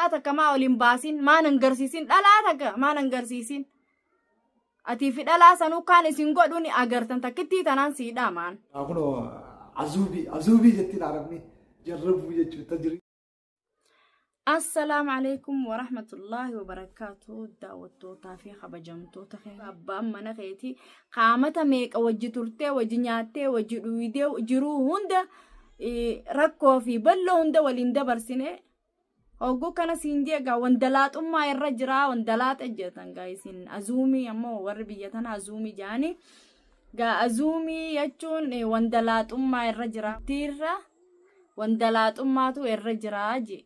Dhalaa takka maa ol hin baasin maan hin garsiisin dhalaa takka maan hin garsiisin. Atii fi dhalaa sanuu kaan isin godhu ni agartan takkittii tanaan sii dhaamaan. Kunoo azuubii azuubii jettiin arabni jarrabuu jechuudha tajiri. Assalaamu alaikum warahmatullaahi wabarakaatu daawwattootaa fi kabajamtoota keenya abbaan mana keetii qaamata meeqa wajji turtee wajji nyaattee wajji dhuydee jiruu hunda rakkoo fi bal'oo hunda waliin dabarsine hogguu kana siin jeegaa wandalaaxummaa irra jiraa wandalaaxa jettan gaa isin azuumii ammoo warri biyya tana azuumii jaanii gaa azuumii jechuun wandalaaxummaa irra jira tiirra wandalaaxummaatu irra jiraa jee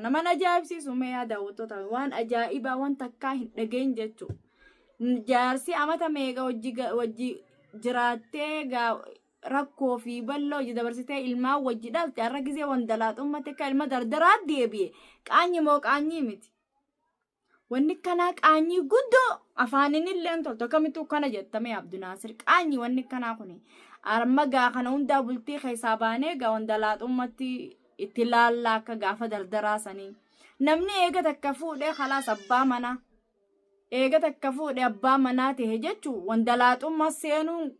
Naman ajaa'ibsiisu mee yaa daawwattoota waan ajaa'ibaa waan takkaa hin dhagahin jechuudha. Jaarsi amata meeqa wajji jiraattee gaa rakkoo fi bal'oo hojii dabarsitee ilmaan wajji dhalte har'a gisee wandalaaxummatti akka ilma dardaraa deebi'e qaanyi moo qaanyii miti. Wanni kanaa qaanyii guddoo afaaniin illee hin toltu akkamittuu kana jettamee Abdunaasir qaanyii wanni kanaa kuni arma gaa kana hundaa bultii keessaa baanee gaa wandalaaxummatti itti laallaa akka gaafa dardaraa sanii. Namni eega takka fuudhee kalaas abbaa manaa eega takka fuudhee abbaa manaa ta'e jechuun wandalaaxummaa seenuun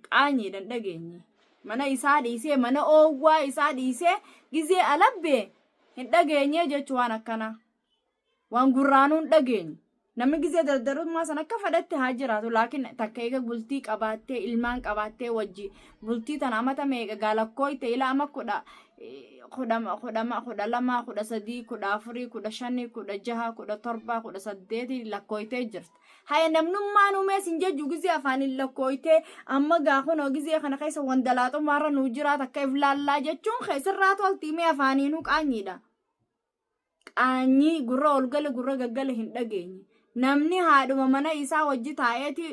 qaanyiidha hin dhageenye. Mana isaa dhiisee mana oowwaa isaa dhiisee gizee alabbee hin dhageenye jechuun waan akkanaa. Waan gurraanuu hin dhageenye. Namni gizee dardarummaa san akka fedhetti haa jiraatu laakiin takka eega bultii qabaattee ilmaan qabaattee wajji bultii tana amata meeqa gaalakkooyte ila ama kudha kudha kudha 12 13 14 15 16 17 18 lakkooytee jirti. Haya namnummaan uumee sin jejju gizee afaaniin lakkooytee amma gaa kunoo gizee kana keessa wandalaaxummaarra nuu jiraata akka iflaallaa jechuun keessirraa toltii mee afaaniinuu qaanyiidha. Qaanyii gurra ol gale gurra gaggale hin dhageenye. Namni haadhuma mana isaa wajji taa'eeti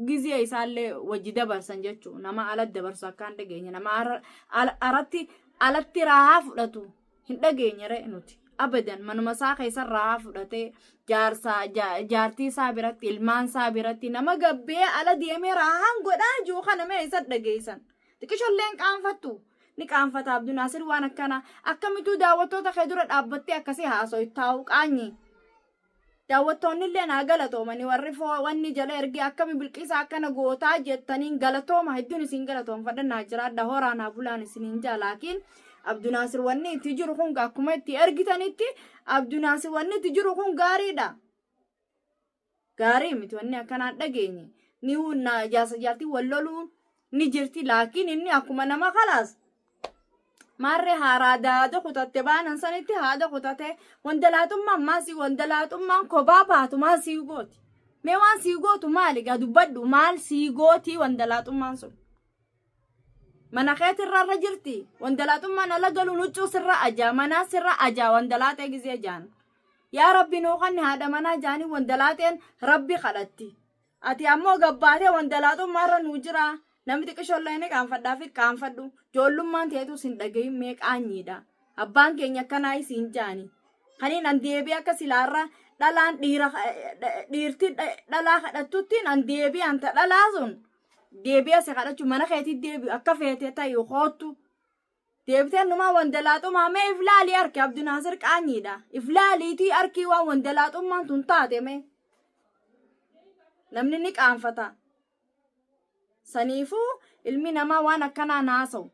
gizee isaallee wajji dabarsan jechuudha. Nama ala dabarsu akka hin dhageenye. Nama aratti alatti raahaa fudhatu hin dhageenye ree nuti. Abadan manuma isaa keessa raahaa fudhatee jaarsaa jaartii isaa biratti ilmaan isaa biratti nama gabbee ala deemee raahaan godhaa jiru kana mee isa dhageessan. Xiqishollee hin qaanfattu. Ni qaanfata Abdunaasir waan akkana. Akkamituu daawwattoota kee dura dhaabbattee akkasii haasoytaa'u qaanyi. Daawwattoonni illee naa galatoomani warri foo wanni jala ergee akkami bilqiisa akkana gootaa jettaniin galatooma hedduun isin galatoomfadha naa jiraadha horaa naa bulaan isiniin jaa laakiin Abdunaasir wanni itti jiru kun akkuma itti ergitanitti Abdunaasir wanni itti jiru kun gaariidha. Gaarii miti wanni akkanaan dhageenye. Ni na jaarsa jaartii wal loluun ni jirti laakiin inni akkuma nama kalaas. Maarree haaraa daada kutatte baanan sanitti haada kutate wandalaaxummaan maal sii wandalaaxummaan kophaa baatu maal sii gooti. Mee waan sii gootu maali gaa dubbadhu maal sii gooti wandalaaxummaan sun. Mana keetirra irra jirti wandalaaxummaan ala galuun huccuu sirra ajaa manaa sirra ajaa wandalaaxee gizee jaan. Yaa rabbi nuu kanni haadha manaa jaanii wandalaaxeen rabbi kadhatti. Ati ammoo gabbaatee wandalaaxummaa irra nuu jira. Namni xiqqishollee ni qaanfadhaa fi qaanfadhu. Ijoollummaan teetus hin dhagahin mee qaanyiidha. Abbaan keenya akkanaa isiin jaani. Kaniin an deebi'ee akka silaarra dhalaan dhiira dhiirti dhalaa kadhattuttiin an deebi'e anta dhalaa sun deebi'ee si kadhachuu mana keetii deebi'u akka feete ta'i koottu. Deebitee numaa wandalaaxumaa mee iflaalii arki Abdinaasir qaanyiidha. Iflaaliitii arkii waan wandalaaxummaan tun taate mee. Namni ni qaanfata. Saniifuu ilmi namaa waan akkanaa naasa'u.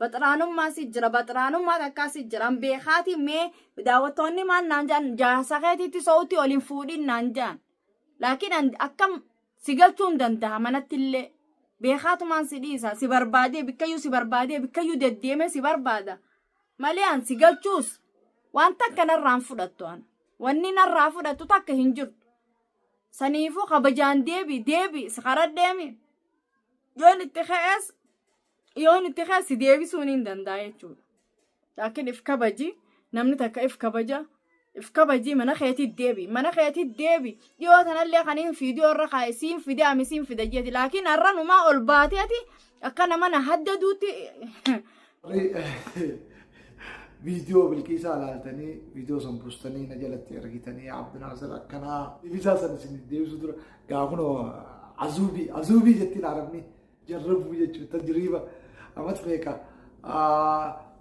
Baxiraanummaa si jira baxiraanummaa takkaa si jira an beekaatii mee daawwattoonni maal naan jaan jaarsa keetiitti so'utti ol hin fuudhin naan jaan. Laakiin an akkam Si galchuu hin danda'a manatti illee. Beekaatumaan si dhiisa. Si barbaadee bikkayyuu si barbaadee bikkayyuu deddeemee si barbaada. Malee an si galchuus waan takka narraan fudhattu an. Wanni narraa fudhattu takka hin jirtu. Saniifuu kabajaan deebi deebi si karadheemi. Yoon itti ka'es yoon itti ka'es si deebisuun hin danda'a jechuudha. Laakiin if kabaji namni takka if kabaja if kabaji mana keetii deebi mana keetii deebi dhiyoo tanallee kan hin fiidiyoo irra kaa'e siin fide ami siin fida jeeti laakiin har'a numaa ol baateeti akka nama na haddaduutti Viidiyoo bilqiisaa ilaaltanii viidiyoo san buustanii na jalatti ergitanii Abdinaasir akkanaa deebisaa san isin deebisuu dura gaa kunoo azuubii azuubii jettiin arabni jarrabuu jechuudha tajriiba amat meeqa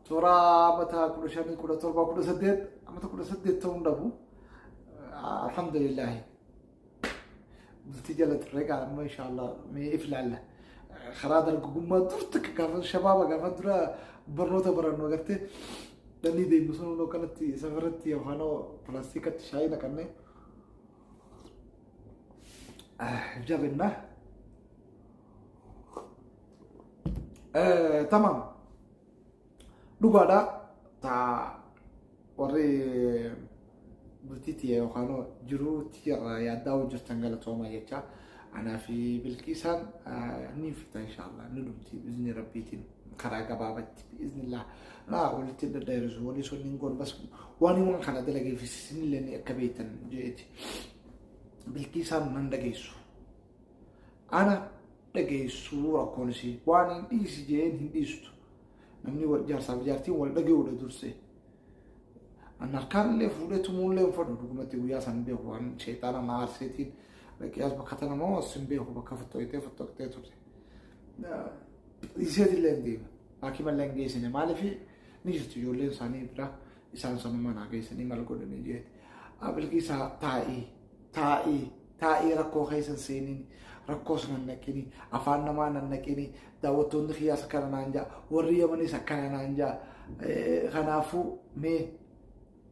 toora amata 15 17 18 Amata 18 ta'uu hin dhabu. Alhamdulillaahi. Bultii jala turre gaa amma inshaallah mee if laalla. Karaa dargaggummaa turte gaafa shabaaba gaafa dura barnoota barannu agartee namni deemu sun hunduu kanatti safaratti yookaan pilaastikatti shaayii naqannee jabinna. Tamam. Dhugaadha taa warri bultii tiyya yookaan jiruu tiyyarraa yaaddaa hojjetan galatooma jecha anaa fi Bilqiisaan ni fita inshaallah ni dhumti biizni rabbiitiin karaa gabaabatti biiznillah naa walitti dhadheerisu walii sun hin goon bas waan waan kana dalageef isinillee ni akka beektan jeeti Bilqiisaan nan dhageessu ana dhageessuu rakkoon isii waan hin dhiisi jeen hin dhiistu Namni wal jaarsaaf jaartiin wal dhaga'uudha dursee. An harkaan illee fuudhee tumuun illee hin fedhu dhugumatti guyyaa san beeku waan sheexaana na aarseetiin dhaqee as bakka tana moo as hin beeku bakka fottoqxee fottoqxee turte. Dhiiseet illee hin deema. Haakima illee hin geessine maaliif ni jirtu ijoolleen isaanii bira isaan sanuma naa geessanii maal godhanii jeeti. Bilqiisaa taa'ii taa'ii taa'ii rakkoo keessa hin seeniin rakkoos nan naqini afaan namaa nan naqini daawwattoonni kiyyaas akkana naan ja'a warri yamanis akkana naan ja'a kanaafuu mee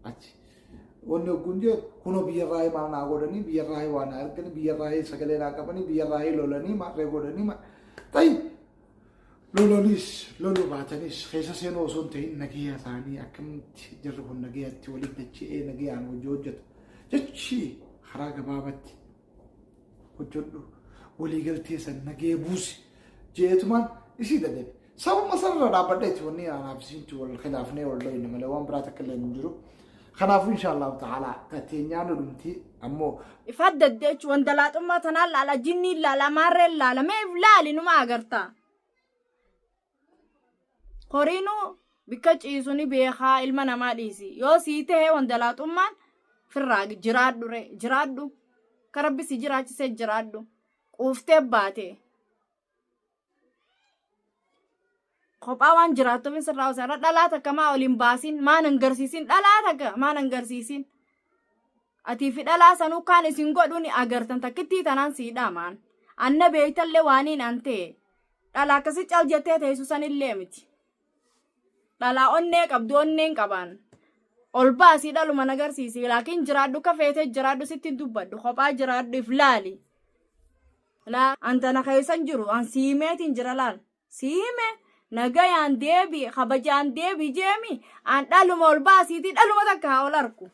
achi wanni hogguun jee kunoo biyyarraa maal naa godhanii biyyarraa waa naa erganii biyyarraa sagalee naa qabanii biyyarraa lolanii maarree godhanii ta'i lolaniis loluu baatanis keessa seenuu osoo hin ta'in nagaya isaanii akkamitti jarri kun nagayatti walitti dacha'ee nagayaan hojii hojjetu jechi karaa gabaabatti hojjedhu waliigaltee san nagaya buusi jeetumaan isii dadhabe. Sababuma sanarra dhaabbadheeti wanni anaaf isiinti wal khilaafnee wal dhoyne malee waan biraa takka illee hin jiru. Kanaafuu inshaallahu ta'ala tateenyaan dhumti ammoo Ifa adda jechuun wandalaaxummaa tanaan laala jinniin laala maarreen laala mee if laali numa agartaa. Horiinuu bikka ciisu ni beekaa ilma namaa dhiisi. Yoo sii ta'e wandalaaxummaan firraa jiraadhu re jiraadhu. Ka rabbi si jiraachisee jiraadhu. Quuftee baate. Kophaa waan jiraattuuf sirraa osoo irra dhalaa takka maa ol hin baasin maan hin garsiisin dhalaa takka maan hin garsiisin. Atii fi dhalaa sanuu kaan isin godhu ni agartan takkittii tanaan sii dhaamaan. Anna beeytallee waaniin an ta'e. Dhala akkasi cal jettee teessu sanillee miti. Dhalaa onnee qabdu onneen qabaan. Ol baasii dhaluma nagarsiisi laakiin jiraadhu ka feetee jiraadhu sitti hin dubbadhu kophaa jiraadhu if laali. Laa an tana keessan jiru an siimeetiin jira laal. Siime nagayaan deebi kabajaan deebi jeemi an dhaluma ol baasiitii dhaluma takka haa ol arku.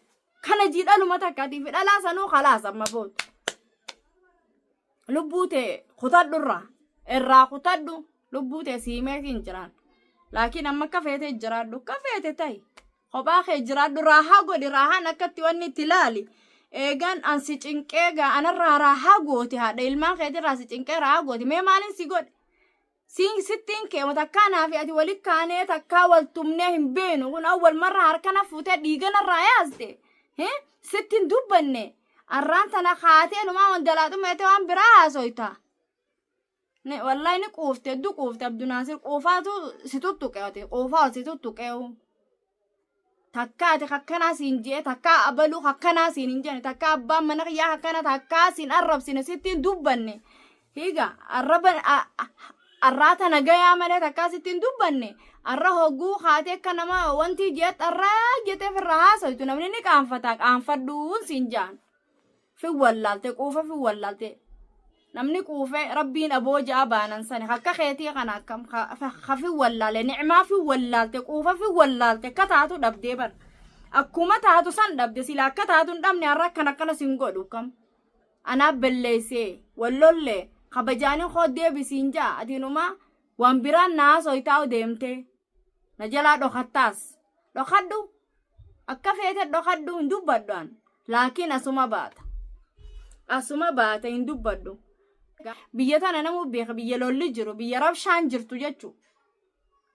Kana jii dhaluma takka atiif dhalaa sanuu kalaas amma booda. Lubbuu tee kutadhu irraa irraa kutadhu lubbuu tee siimeetiin jiraan. Laakiin amma akka feetee jiraadhu akka feete ta'i. Kophaa kee jiraadhu raahaa godhi raahaan akkatti wanni itti ilaali. Eegaan an si cinqee gaa anarraa raahaa goote haadha ilmaan keetirraa si cinqee raahaa goote mee maaliin si godhe? Siin sittiin keema takkaa naa fi ati wali kaanee takkaa wal tumnee hin beenu kun awwal marra harkana fuutee dhiiganarraa yaaste. Sittiin dubbanne arraan tana kaatee numaa wandalaaxummeetee waan biraa haasoyta. Ne wallahi ni quufte hedduu quufte Abdunaasir quufaatu si tuttuqe ati quufaa ol si tuttuqeewu. Takka ati kakkanaa siin je'e takka abaluu kakkanaa siin hin jenne takka abbaan mana kiyyaa kakkana takkaa siin arrabsine sitti hin dubbanne. Higa arraba arraata nagayaa malee takkaa sitti hin dubbanne arra hogguu kaatee akka nama wanti je'etti arraa jetee firra haasoytu namni ni qaanfata qaanfadhuun siin ja'an. Fin wallaalte quufa fin wallaalte namni quufe rabbiin aboo ja'a baanan sani akka keetii kana akkam ka fin wallaale ni'maa fin wallaalte quufa fin wallaalte akka taatu dhabdee bar akkuma taatu san dhabde sila akka taatu hin dhabne har'a akkana akkana sin godhu kam anaa belleessee wallolle kabajaanin koo deebisiin ja'a atiinuma waan biraan naa soytaa'u deemtee na jalaa dhokattaas dhokadhu Akka feete dhokadhu hin dubbadhu an. Laakiin asuma baata. Asuma baata hin dubbadhu. Biyya tana namuu beeka biyya lolli jiru biyya rabshaan jirtu jechu.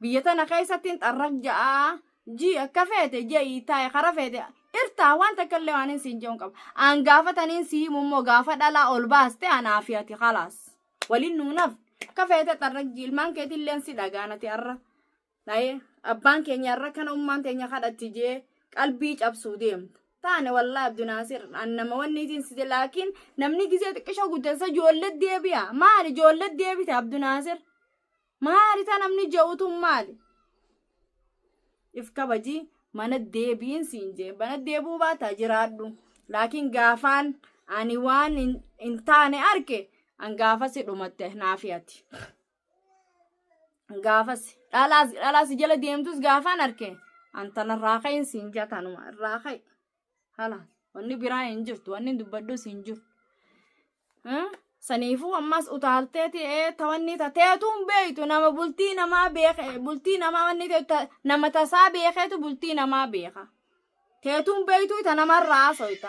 Biyya tana keessatti hin xarraq ja'aa ji akka feete je'ii taa'e kara feete irtaa waan takka illee waan hin siin je'uun qaba. An gaafa taniin si himu immoo gaafa dhalaa ol baaste anaa fi ati khalaas. Waliin nuunaf akka feete xarraq ji ilmaan keetilleen si dhagaanati arra. Aye, abbaan keenya har'a kana ummaan teenya kadhatti jee Qalbii cabsuu deemta. Taane wallaahi Abdunaasir an nama wanni isin site laakiin namni gizee xiqqisho guddessa ijoollee deebi'a. Maali ijoollee deebite Abdunaasir? Maali ta namni je'utu maali? If kabaji mana deebiin siin jee mana deebi'uu baata jiraadhu. Laakiin gaafaan ani waan hin taane arke an gaafasi dhumatte naafi ati. Gaafas dhalaas dhalaas jala deemtus gaafaan arke antana irraa ka'iin siin jaa tanuma irraa ka'i. Hala wanni biraa hin jirtu wanni dubbadhus hin jiru. Saniifuu ammas utaalteeti ee tawanni tateetu hin beektu nama bultii namaa beeke bultii namaa wanni ta'e nama tasaa beekeetu bultii namaa beeka. Teetuun beektuu ta namarraa haasoyta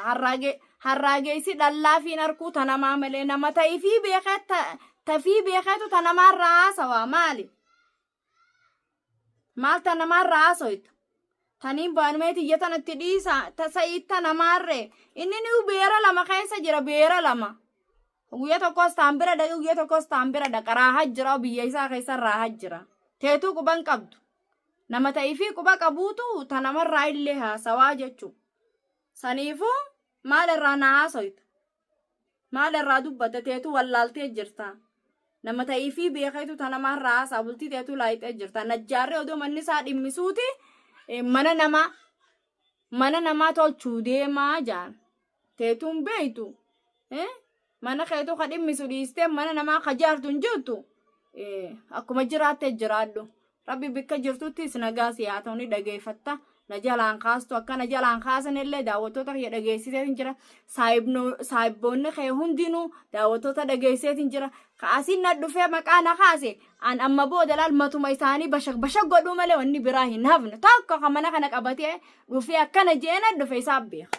harraageessi dhallaa fi arkuu ta namaa malee nama ta'ifii beekee tafii beekeetu ta namaarraa haasawaa maali? Maal ta namaarraa haasoyta? Taniin baanumee tiyya tanatti dhiisa tasa itta namaarree inni ni beera lama keessa jira beera lama. Guyyaa tokkos taan bira dhaqe guyyaa tokkos taan bira dhaqa raahaa jira biyya isaa keessa raahaa jira. Teetuu quban qabdu. Nama ta'ifii quba qabuutu ta namarraa illee haasawaa jechuudha. Saniifuu maal irraa na haasoyta? Maal irraa dubbatta teetu wallaaltee jirta. Nama ta'ifii beekeetu ta namarraa haasaa bultii teetu laayixee jirta. Najjaarree odoo manni isaa dhimmisuuti mana namaa mana namaa tolchuu deemaa jaan. Teetuun beeytu. Mana keetu ka dhimmisu dhiistee mana namaa ka jaartu hin jirtu. Akkuma jiraatte jiraadhu. Rabbi bikka jirtuttis nagaa si haa ta'u ni dhageeffatta. Na jalaan kaastu akka na jalaan kaasan illee daawwattoota kiyya dhageessiseetiin jira. Saahibboonni kee hundinuu daawwattoota dhageessiseetiin jira. Ka asiin na dhufee maqaa na kaase an amma booda laal matuma isaanii bashak bashak godhuu malee wanni biraa hin hafne. Tokko ka mana kana qabatee dhufee akkana jee na dhufe isaaf beeka.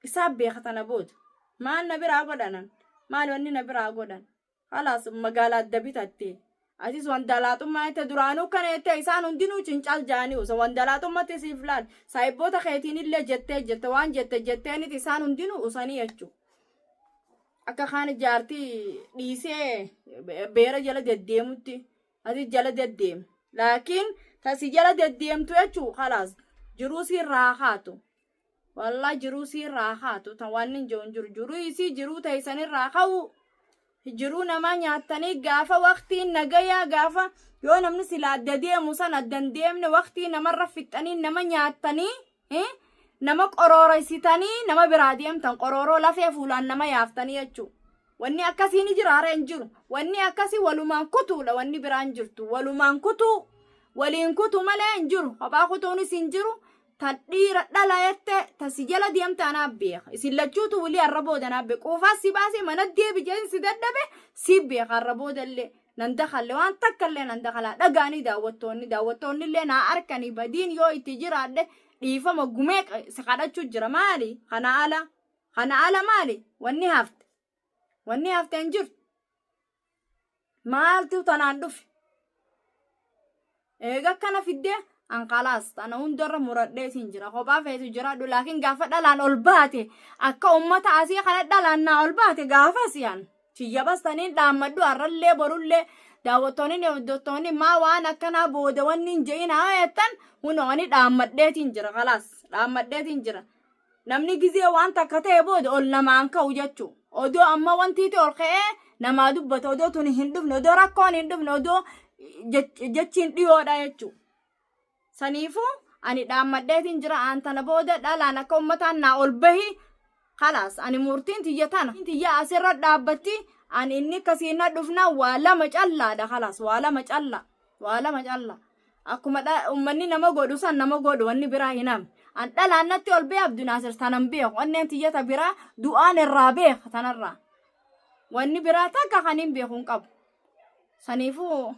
Isaaf beeka tana booda. Maal na biraa godhanan? Maal wanni na biraa godhan? Halaas magaalaa adda bitatte. Atis wandalaaxummaa jette duraanuu kana jette isaan hundinuu cincal jaanii usa wandalaaxummatti siif laal. Saahibboota keetiin illee jettee jirte waan jette jetteeniti isaan hundinuu usanii jechuudha. Akka kaan jaartii dhiisee beera jala deddeemutti atis jala deddeem. Laakiin tasi jala deddeemtu jechuu halaas jiruu siirraa haatu. Wallaa jiruu siirraa haatu ta waan hin jiru jiru jiruu isii jiruu teessanirraa ka'u jiruu namaa nyaattanii gaafa waqtiin nagayaa gaafa yoo namni sila adda deemu san adda hin deemne waqtii namarra fixxanii nama nyaattanii nama qorooresitanii nama biraa deemtan qorooroo lafee fuulaan nama yaaftanii jechuudha. Wanni akkasii ni jira hara hin jiru. Wanni akkasii walumaan kutuudha wanni biraan jirtu. Walumaan kutuu waliin kutuu malee hin jiru. Kophaa kutuunis hin jiru. Ta dhiira dhala jette ta si jala deemte anaaf beeka. Isin lachuutu walii har'a booda anaaf beeka. Quufaas si baasee mana deebi jedhin si dadhabe si beeka har'a booda illee. Nan dakalle waan takka illee nan dakalaa dhagaanii daawwattoonni daawwattoonni illee naa arkanii badiin yoo itti jiraadhe dhiifama gumee si kadhachuu jira maali kana ala kana ala maali wanni hafte wanni hafte hin jirtu maaltu tanaan dhufe eega akkana fiddee an kalaas tana hundarra muradheetiin jira kophaa feetu jiraadhu laakiin gaafa dhalaan ol baate akka ummata asii kana dhalaan naa ol baate gaafas yaan tiyya bastaniin dhaammadhu har'allee borullee daawwattoonni hordoftoonni maa waan akkanaa booda wanni hin je'in haa jettan hunoo ani dhaammadheetiin jira kalaas dhaammadheetiin jira Namni gizee waan takka ta'e booda ol namaan ka'u jechuu. Odoo amma wantiiti ol ka'ee namaa dubbata odoo tuni hin dhufne odoo rakkoon hin dhufne odoo jechiin dhiyoodha jechuu. Saniifuu ani dhaammadheetiin jira aan tana booda dhalaan akka ummataan naa ol bahi kalaas ani murtiin tiyya tana tiyya asirra dhaabbatti ani inni akkasiin na dhufna waa lama callaadha kalaas waa lama calla waa lama calla. Akkuma ummanni nama godhu san nama godhu wanni biraa hin hafne. An dhalaan natti ol bee Abdu Naasir tanan beeku. Onneen tiyyata biraa du'aan irraa beeka tanarraa. Wanni biraa takka kan hin beeku hin qabu. Saniifuu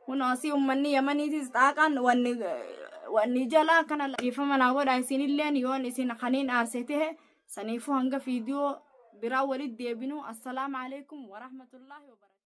kun asii ummanni Yamaniitis xaaqaan wanni wanni jalaa akkana dhiifama naa godha isinilleen yoon isin kaniin aarse ta'e saniifuu hanga viidiyoo biraa walitti deebinu assalaamu alaikum warahmatullaahi wabarakatuh.